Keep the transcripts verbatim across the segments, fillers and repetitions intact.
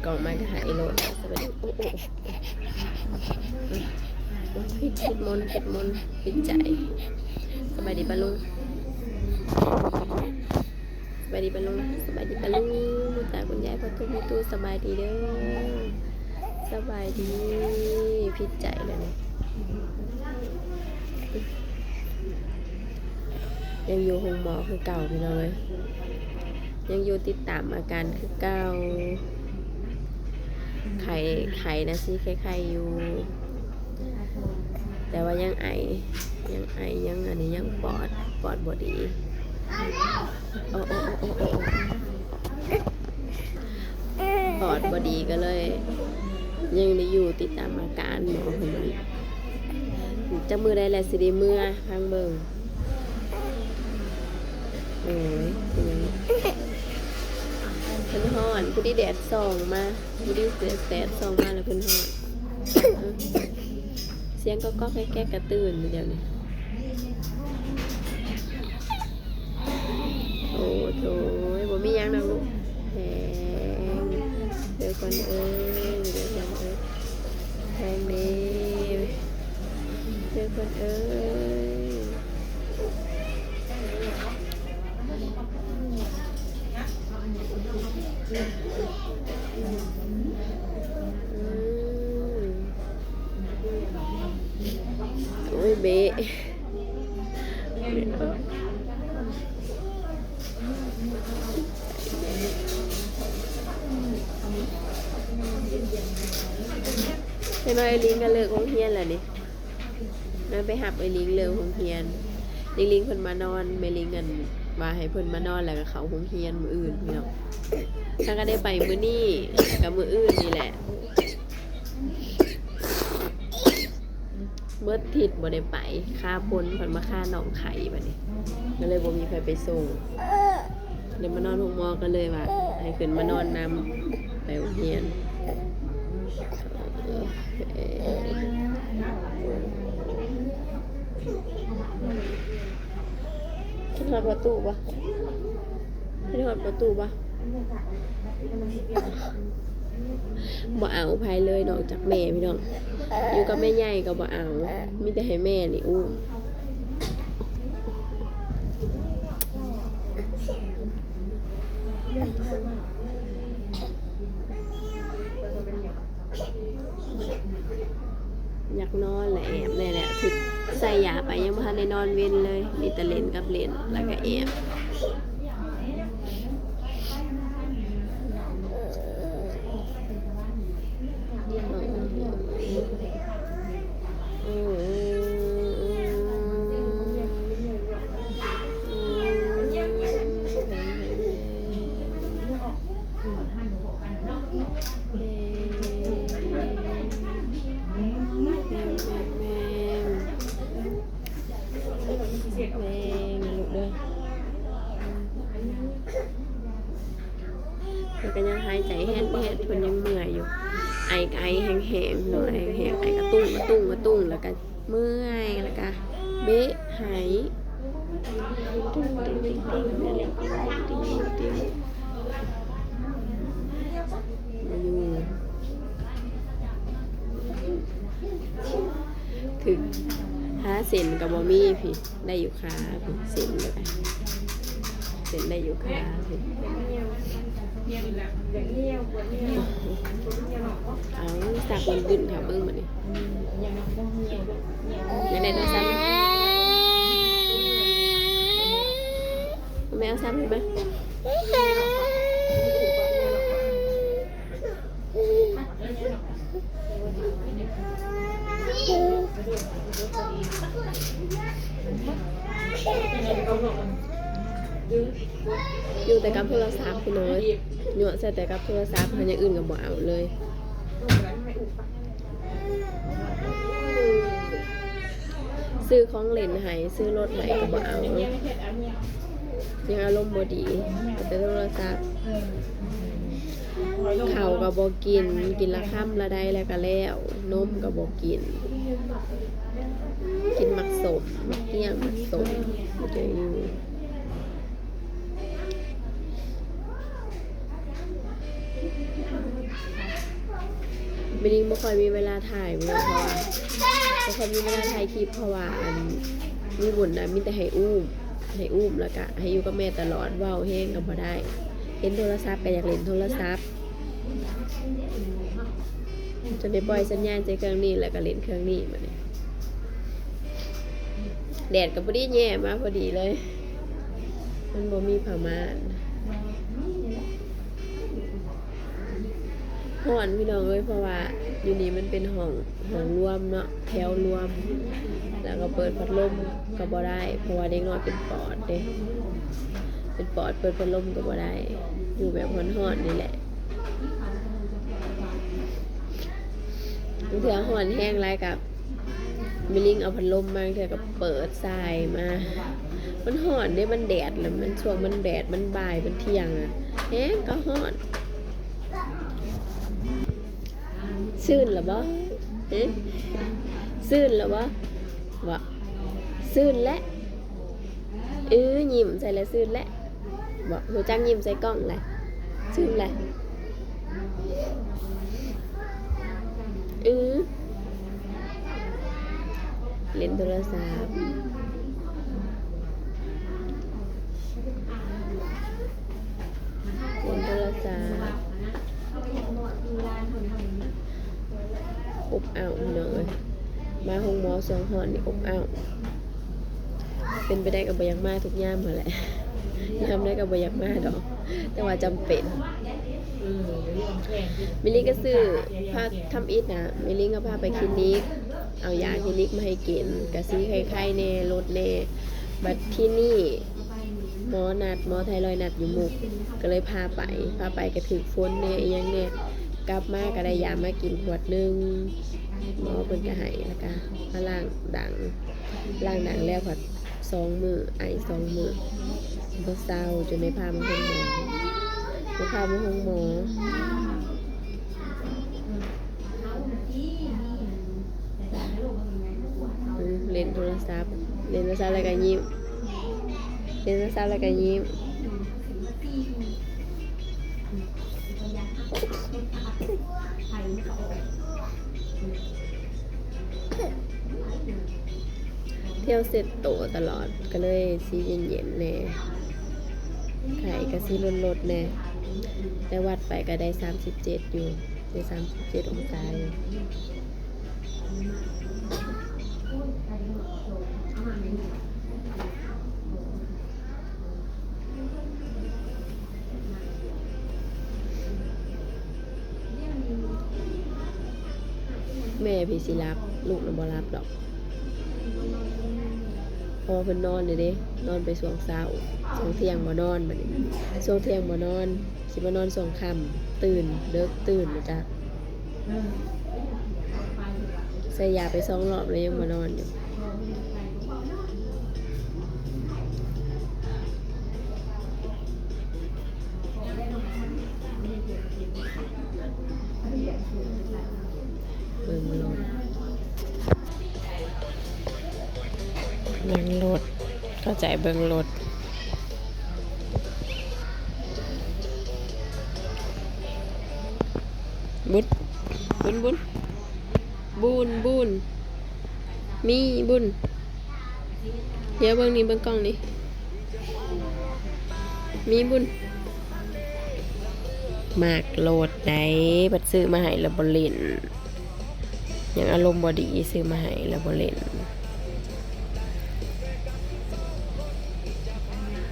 กล่องมาก็หายโลด สบายดี โอ้โอ้โอ้ ผิด ผิดมนต์ ผิดมนต์ ผิดใจ สบายดีป้าลุง สบายดีป้าลุง สบายดีป้าลุง ตาคุณยายพ่อทุกข์มีตู้ สบายดีเด้อ สบายดี ผิดใจแล้วเนี่ย ยังอยู่โฮงหมอคือเก่าพี่น้องเอ้ย ยังอยู่ติดตามอาการคือเก่า ไข้ ไข้นะสิ ไข้ๆอยู่ แต่ว่ายังไอ ยังไอ ยังอันนี้ ยังปอด ปอดบ่ดี โอ้โอ้โอ้โอ้โอ้ ปอดบ่ดีก็เลย ยังได้อยู่ติดตามอาการหมอเพิ่นว่า จักมื้อใดแหละสิได้เมือ พังเบิ่ง โอ้ย เพิ่นฮ้อน พอดีแดดส่องมา พอดีแดดส่องมาแล้วเพิ่นฮ้อน เสียงก๊อกๆแก๊กๆกระตื่นอยู่เดี๋ยวนี้ โอ้โถย บ่มีหยังดอกลูก แพง เด้อก่อนเอ้ย เด้อก่อนเอ้ย แพงเด้ เด้อก่อนเอ้ย อืม โอ้ย เบะ เห็นว่าไอ้ลิงก็เลิกโรงเรียนแล้วนี่ นางไปหับไอ้ลิงเลิกโรงเรียน ลิงลิงเพิ่นมานอน แม่ลิงอันว่าให้เพิ่นมานอนแล้วก็เข้าโรงเรียนมื้ออื่นพี่น้อง ถ้าก็ได้ไปมื้อนี้กับมื้ออื่นนี่แหละ เบิดทิศบ่ได้ไป คาปนเพิ่นมาคาน้องไข่บัดนี้ ก็เลยบ่มีไผไปส่ง เดี๋ยวมานอนโฮงหมอก็เลยว่า ให้ขึ้นมานอนนำ ไปโรงเรียน เออ คิดฮอดประตูบ่ คิดฮอดประตูบ่ บ่เอาไผเลยนอกจากแม่พี่น้อง อยู่กับแม่ใหญ่ก็บ่เอา มีแต่ให้แม่นี่อุ้ม อยากนอนแหละ แอบเลยแหละ คือใส่ยาไปยังบ่ทันได้นอนเว็นเลย มีแต่เล่นกับเล่น แล้วก็แอบ แม่งนะลูกเด้อ แล้วก็ยังหายใจแฮดแฮด เพิ่นยังเมื่อยอยู่ ไอก็ไอแฮงๆ เนาะ ไอแฮงๆ ไอกระตุ้งกระตุ้งกระตุ้ง แล้วก็เมื่อย แล้วก็เบะหาย มาอยู่ คือหาเส้นก็บ่มีพี่ ได้อยู่ค่ะพี่ เส้นก็ได้ เส้นได้อยู่ค่ะพี่ เอาสักมันดึนแถวเบิ่งบัดนี้ ยังได้โทรศัพท์ไหม แม่เอาซ้ำให้ไหม อยู่แต่กับโทรศัพท์พี่น้อย ยั่วใส่แต่กับโทรศัพท์ หาอย่างอื่นก็บ่เอาเลย ซื้อของเล่นให้ ซื้อรถให้ก็บ่เอา ยังอารมณ์บ่ดี เอาแต่โทรศัพท์ ข้าวก็บ่กิน กินละคำละใดแล้วก็แล้ว นมก็บ่กิน กินหมากส้ม หมากเกี้ยง หมากส้ม มันจะอยู่ เ แม่นิงบ่ค่อยมีเวลาถ่ายเว้ย เพราะว่าบ่ค่อยมีเวลาถ่ายคลิป เพราะว่าอันมีบุญนะ มีแต่ให้อุ้ม ให้อุ้ม แล้วก็ให้อยู่กับแม่ตลอด เว้าแฮงก็บ่ได้ เห็นโทรศัพท์ก็อยากเล่นโทรศัพท์ จนได้ปล่อยสัญญาณใส่เครื่องนี้ แล้วก็เล่นเครื่องนี้บัดนี้ แดดก็พอดีแย่มาพอดีเลย มันบ่มีผ้าม่าน ฮ้อนพี่น้องเอ้ย เพราะว่าอยู่นี่มันเป็นห้อง ห้องรวมเนาะ แถวรวม แล้วก็เปิดพัดลมก็บ่ได้ เพราะว่าเด็กน้อยเป็นปอดเด้ เป็นปอด เปิดพัดลมก็บ่ได้ อยู่แบบฮ้อนๆนี่แหละ บางเทื่อฮ้อนแฮงหลายก็ แม่นิงเอาพัดลมมา บางเทื่อก็เปิดส่ายมา มันฮ้อนเด้ มันแดด แล้วมันช่วงมันแดด มันบ่าย มันเที่ยงอะ แฮงก็ฮ้อน ซื่นละบ่ เอ๊ะ ซื่นละบ่ บ่ ซื่นและ เออ ยิ้มใส่แล้วซื่นและ บ่ รู้จักยิ้มใส่กล้องแหละ ซื่นแหละ เออ เล่นโทรศัพท์ เล่นโทรศัพท์ อบอ้าวพี่น้องเอ้ย มาโฮงหมอช่วงฮ้อนนี่อบอ้าว เป็นไปได้ก็บ่อยากมาทุกยามหั้นแหละ ยามใดก็บ่อยากมาดอก แต่ว่าจำเป็น แม่นิงก็ซื้อ พาทำอิฐนะ แม่นิงก็พาไปคลินิก เอายาคลินิกมาให้กิน ก็สิไข้ๆแน่ ลดแน่ บัดที่นี่ หมอนัด หมอไทรอยด์นัดอยู่มุก ก็เลยพาไป พาไปก็ถืกฝนแน่ อีหยังแน่ กลับมาก็ได้ยามากินขวดหนึ่ง หมอเพิ่นก็ให้ แล้วก็มาล้างดัง ล้างดังแล้วผัดสองมื้อ ไอสองมื้อ บ่เซา จนได้พามาโฮงหมอ ได้พามาโฮงหมอ อืม เล่นโทรศัพท์ เล่นโทรศัพท์แล้วก็ยิ้ม เล่นโทรศัพท์แล้วก็ยิ้ม เที่ยวเช็ดโตตลอด ก็เลยสิเย็นๆแน่ ไข้ก็สิลดๆแน่ แต่วัดไปก็ได้สามสิบเจ็ดอยู่ ได้สามสิบเจ็ดองศาอยู่ แม่พีสิหลับ ลูกน่ะบ่หลับดอก เพราะว่าเพิ่นนอนอยู่เด้ นอนไปช่วงเช้า ช่วงเที่ยงบ่นอนบัดนี้ ช่วงเที่ยงบ่นอน สิมานอนช่วงค่ำ ตื่น ดึก ตื่นนะจ๊ะ ใส่ยาไปสองรอบแล้วยังบ่นอนอยู่ เบิ่งรถ เบิ่งรถ เข้าใจเบิ่งรถ บุญ บุญ บุญ บุญ บุญ มีบุญ เดี๋ยวเบิ่งนี่ เบิ่งกล้องนี่ มีบุญ มากโลดได้ บัดซื้อมาให้แล้วบ่เล่น ยังอารมณ์บ่ดี ซื้อมาให้แล้วบ่เล่น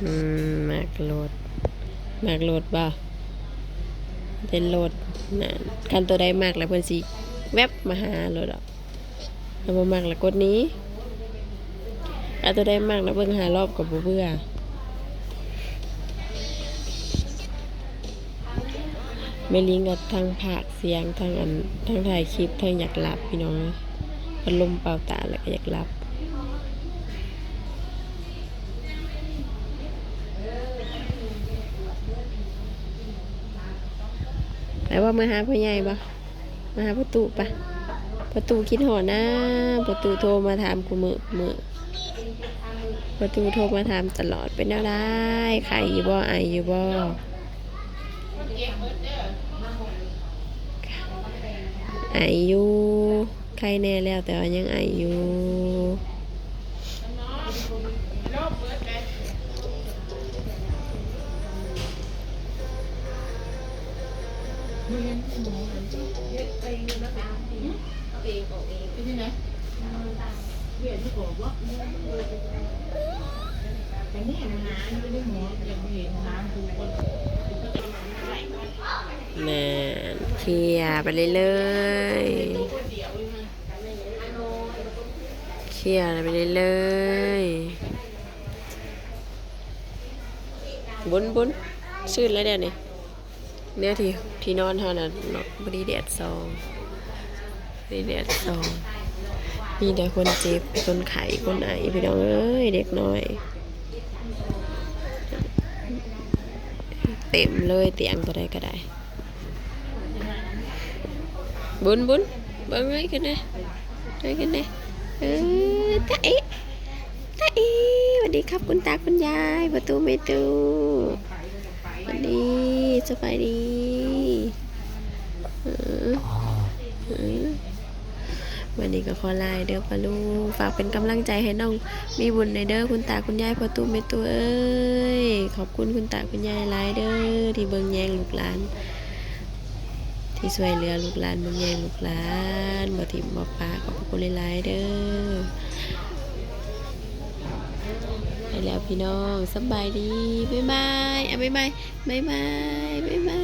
อืม มากโลด มากโลดบ่ เป็นโลดนั่น คันตัวใดมากแล้วเพิ่นสิแวบมาหาโลดดอก ถ้าบ่มักแล้วกดหนี ถ้าตัวใดมักแล้วเบิ่งห้ารอบก็บ่เบื่อ แม่ลิงก็ทั้งพากย์เสียง ทั้งอัน ทั้งถ่ายคลิป ทั้งอยากหลับพี่น้อง พัดลมเป่าตาแล้วก็อยากหลับ ไปบ่ มื้อหาพ่อใหญ่บ่ มาหาประตูปะ ประตูคิดฮอดนะ ประตูโทรมาถามกูมื้อ มื้อ ประตูโทรมาถามตลอด เป็นแนวใด ไข้อยู่บ่ ไออยู่บ่ เก็บเบิดเด้อ เก็บ ไออยู่ ไข้แน่แล้วแต่ว่ายังไออยู่ แม่นเคลียร์ไปเรื่อยๆ เคลียร์ไปเรื่อยๆ บุญบุญซื่นแล้วเดี๋ยวนี้ เนี่ยที่ที่นอนเท่านั้นเนาะ บ่ได้แดดส่อง บ่ได้แดดส่อง มีแต่คนเจ็บ คนไข้ คนไอ พี่น้องเอ้ย เด็กน้อย เต็มเลย เตียงตัวใดก็ได้ บุญบุญ เบิ่งไว้กันนะ ไว้กันนะ เออ ตาเอ๊ะ ตาเอ๊ะ สวัสดีครับ คุณตาคุณยาย ประตูไม่ตู้ สวัสดี สบายดี เออ เออ วันนี้ก็ขอลาเด้อป้าลุง ฝากเป็นกำลังใจให้น้องมีบุญในเด้อ คุณตาคุณยาย ประตูไม่ตู้เอ้ย ขอบคุณคุณตาคุณยายหลายเด้อ ที่เบิ่งแยงลูกหลาน ที่ช่วยเหลือลูกหลาน เบิ่งแยงลูกหลาน บ่ถิ่มบ่ปะ ขอบพระคุณหลายๆเด้อ ไปแล้วพี่น้อง สำบายดี บ๊ายบาย อ่ะ บ๊ายบาย บ๊ายบาย บ๊ายบาย